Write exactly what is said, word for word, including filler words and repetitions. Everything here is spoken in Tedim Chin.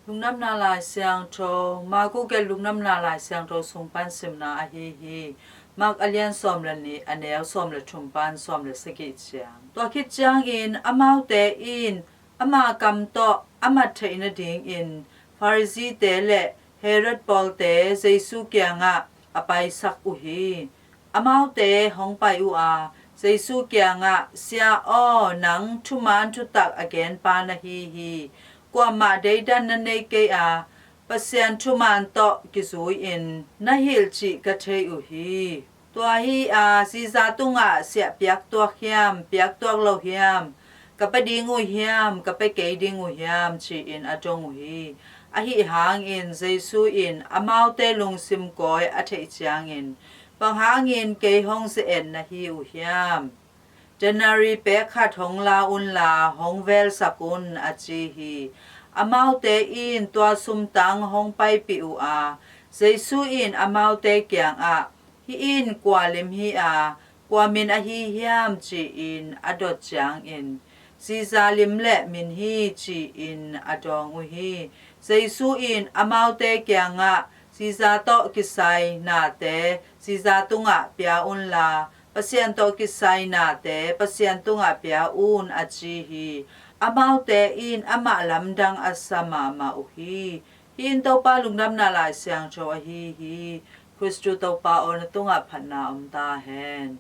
Lungdamna Lai Siangtho, Marku gelh Lungdamna Lai Siangtho sung pan simna ahi hi. Mark a lian sawm le nih, a neu sawm le thum pan sawm le sagih ciang. Tua khit ciangin amaute in ama kam tawh a mat theih nadingin Pharisee-te le Herod pawlte Jesu kiangah a paisak uh hi. Amaute hong pai uh a, Jesu kiangah, "Sia aw, nang thuman thutak a genpa na hi hi. Kuamah deidan na nei kei a, Pasian thuman tawh kizui-in na hilh cih ka thei uh hi. Tua hi a, Caesar tungah siah piak tuak hiam, piak tuak lo hiam, ka pia ding uh hiam, ka pia kei ding uh hiam?" ci-in a dong uh hi. Ahi hangin Jesu in amaute lungsim kawi a theih ciangin, "Bang hangin kei hong ze-et na hi uh hiam? Denarii pek khat hong la unla hong velsak un," a ci hi. Amaute in tua sumtang hong paipih uh a, Jesu in amaute kiangah, "Hih in kua lim hi a, kua min ahi hiam?" ci-in a dot ciangin, "Caesar lim le min hi," ci-in a dawng uh hi. Jesu in amaute kiangah, "Caesar tawh kisai nate Caesar tungah pia unla, Pasian tawh kisai nate Pasian tungah pia un," a ci hi. Amaute in amah lamdang a sa mahmah uh hi. Hih in Topa Lungdamna Lai Siangtho ahi hi. Khristu Topa aw, na tungah phatna om ta hen.